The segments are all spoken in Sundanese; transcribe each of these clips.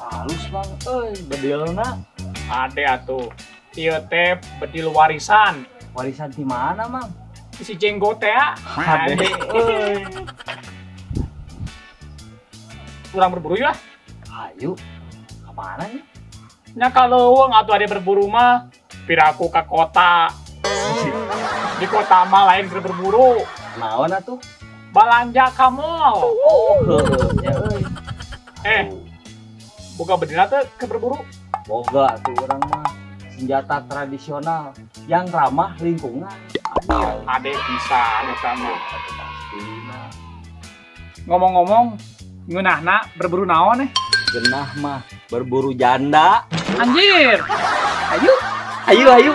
Halus Mang euy, bedilna. Ade atuh. Ieu teh bedil warisan. Warisan di mana, Mang? Si jenggot teh ya. Ade euy. Urang berburu ya? Ayo. Ka mana nya? Nya ka leuweung atuh ade berburu mah. Piraku ka kota. Di kota mah lain keur berburu. Naon atuh? Balanja ka mall. Oh, heueuh nya euy. Boga bedilna teh keur berburu? Boga atuh urang mah. Senjata tradisional yang ramah lingkungan. Ade bisa eta mah. Pastina. Ngomong-ngomong, ngeunahna berburu naon eh? Genah mah berburu janda. Anjir. Ayo, ayo, ayo.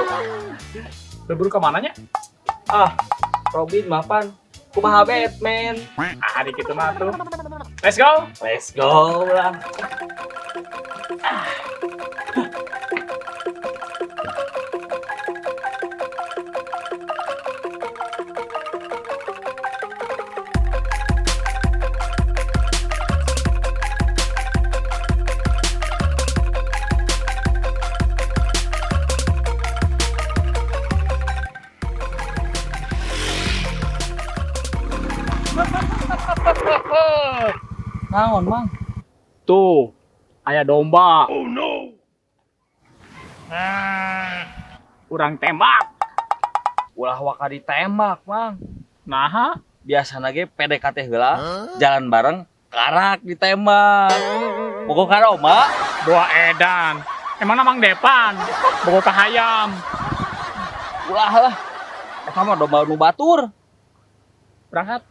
Berburu ke mananya? Ah, Robin mapan. Kumaha Batman? Ah, di kitu mah tuh. Let's go. Let's go lah. Naon, Mang? Tuh, aya domba. Oh no. Urang tembak. Ulah waka ditembak, Mang. Naha? Biasana ge PDKT heula, jalan bareng karak ditembak. Bogo ka domba. Boa edan. Emangna Mang Depan? Bogo ka hayam. Ulah lah. Eta mah domba nu batur. Berangkat.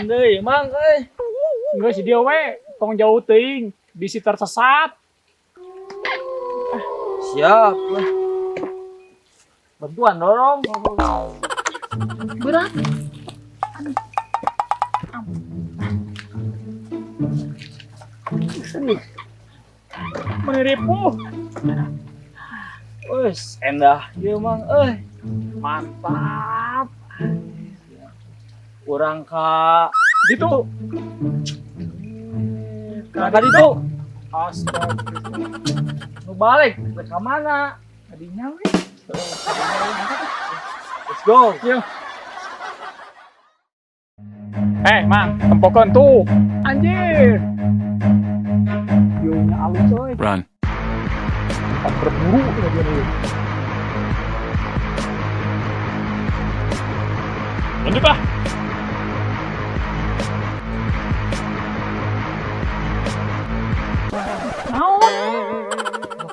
Deui, Mang euy. Geus dia we, tong jauh teuing, bisi tersesat. Siap. Bantuan dorong. Berat. Menipu. Wes, endah ieu Mang euy. Mantap. Urang ka ditu. Ka ditu. Astagfirullah. Nu balik rek ka mana? Tadinya we. Let's go. Yo. Mang, tempokeun tuh. Anjir. Bionya alus euy. Run. Tempat berburu tuh dia nih. Lanjut ah.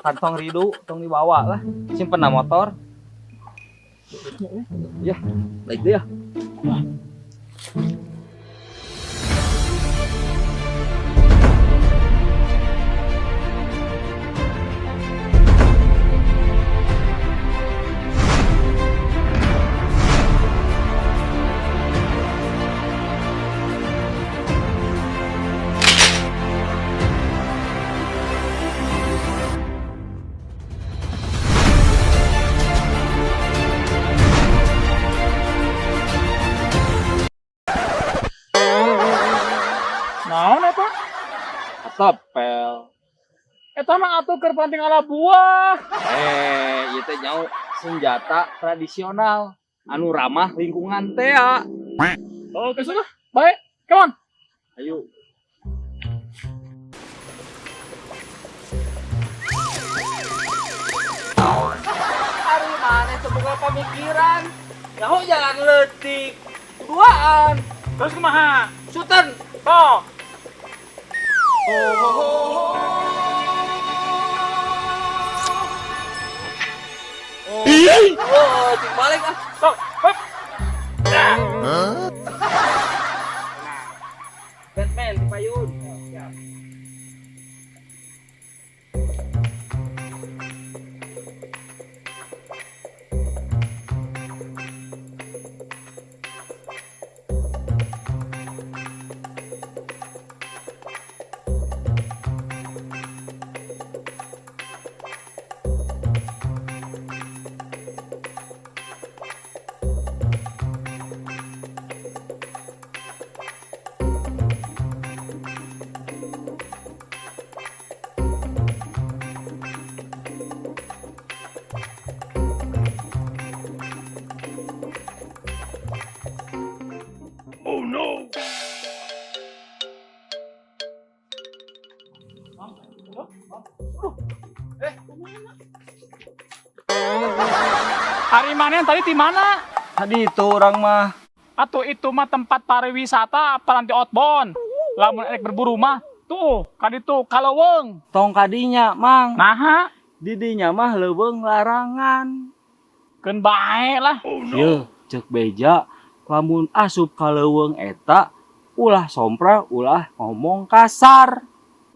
Kantong ridu, tong dibawa lah. Simpen na motor. Ya, baik deh ya. Naon eta? Atapel. Eta mah atuh keur panting ala buah. Ieu teh jauh senjata tradisional anu ramah lingkungan teh ya. Oke, sudah. Baik, come on. Ayo. Ari maneh teu boga pamikiran. Nyaho jalan leutik. Duaan. Terus kumaha? Suten. Toh. Oh, cing balik ah. Sok, hop. Nah. Batman di payun. Siap. Ari mana yang tadi di mana? Tadi itu urang mah. Atau itu mah tempat pariwisata apa nanti outbound. Lamun erek berburu mah tuh kan itu ka leuweung. Tong kadinya, Mang. Naha, Didinya mah leuweung larangan. keun bae lah. Yeuh, cek beja lamun asup ka leuweung eta ulah sompral, ulah ngomong kasar.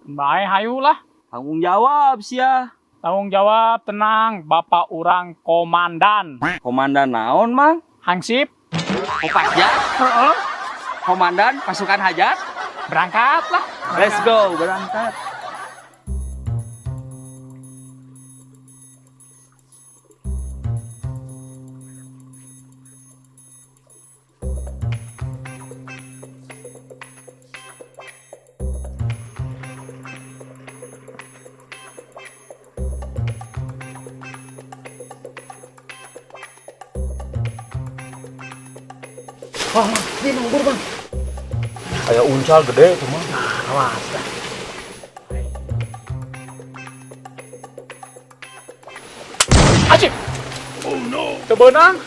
Keun bae hayu lah. Tanggung jawab sia. Tanggung jawab tenang, bapak urang komandan. Komandan naon, Mang? Hansip, Kopasja, heeh, komandan pasukan hajat. Berangkat lah. Let's go, berangkat. Bang, bang, ini bang, buru, bang. Kayak uncal gede itu mah. Awas lah. Acik. Oh no. Teu beunang.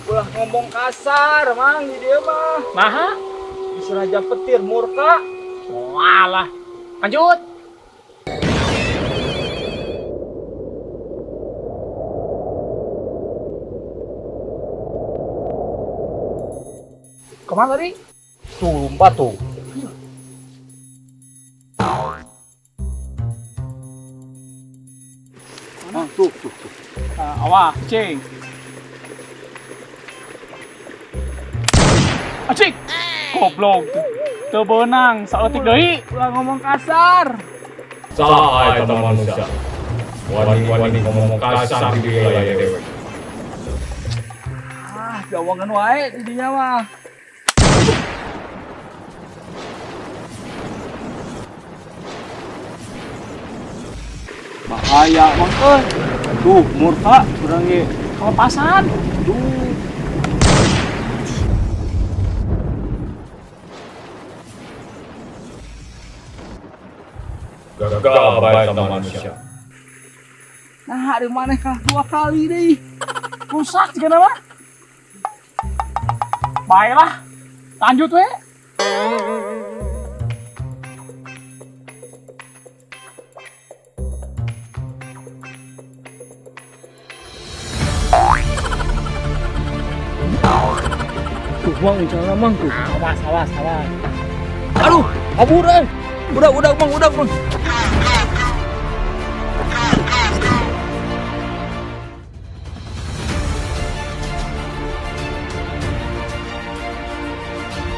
Ulah ngomong kasar, Mang, di dieu mah. Naha? Bisa raja petir murka. Walah. Lanjut. Kemana tadi? Tuh, lompat tuh. Mang, tuh, tuh, tuh. Awas, cing. Acik. Goblok. Teu beunang, saeutik deui. Ulah ngomong kasar. Saha eta manusia? Wani-wani ngomong kasar di wilayah dewek. Ah, jawangan wae di dinya mah. Bahaya, Mang euy. Tuh, murka urang ge. Kelepasan. Duh. Gagah bae eta manusia. Nah, hari maneh kalah dua kali deh. Rusak juga nama. Baiklah, lanjut we. Tuh, Mang, uncalna Mang tuh. Awas, awas, awas. Aduh, kabur euy. Udah, Mang, udah, Mang.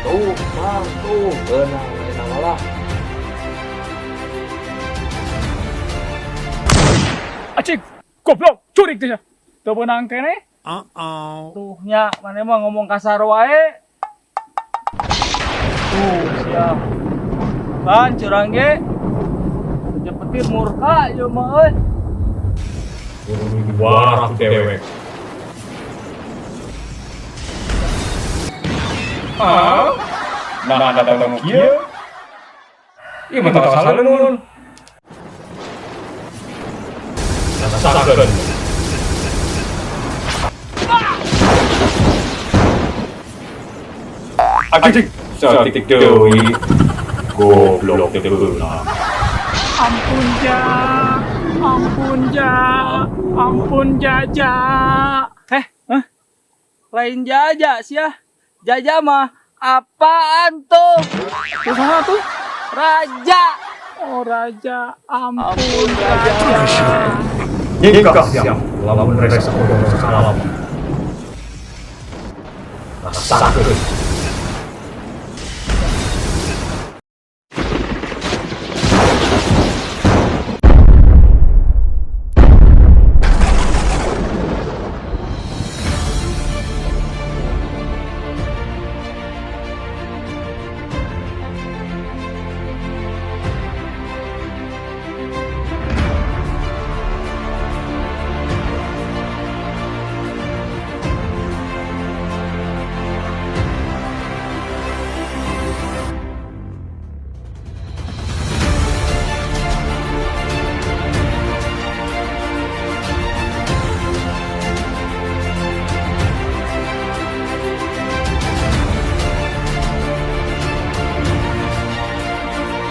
Tuh, Mang, tuh. Beunang, enak malah. Acik, goblok, curik dia. Teu beunang keneh. Tuh nya, maneh mah ngomong kasar wae. Tuh, siap. Kan curang ge. Raja petir murka ieu mah euy. Kudu warak dewek. Ah? Nah, datang kieu. Ieu mah tak saleun. Rasakeun. Acik, saeutik deui. Goblok teu beunang. Ampun ja, ampun ja, ampun jaja. Eh, hah? Lain jaja sia. Jaja mah apaan tuh? Terus mana tuh? Raja. Oh raja, ampun, Ampun, raja. Raja. Nyingkah siap lamun rek sakodo sakalama. Rasakeun.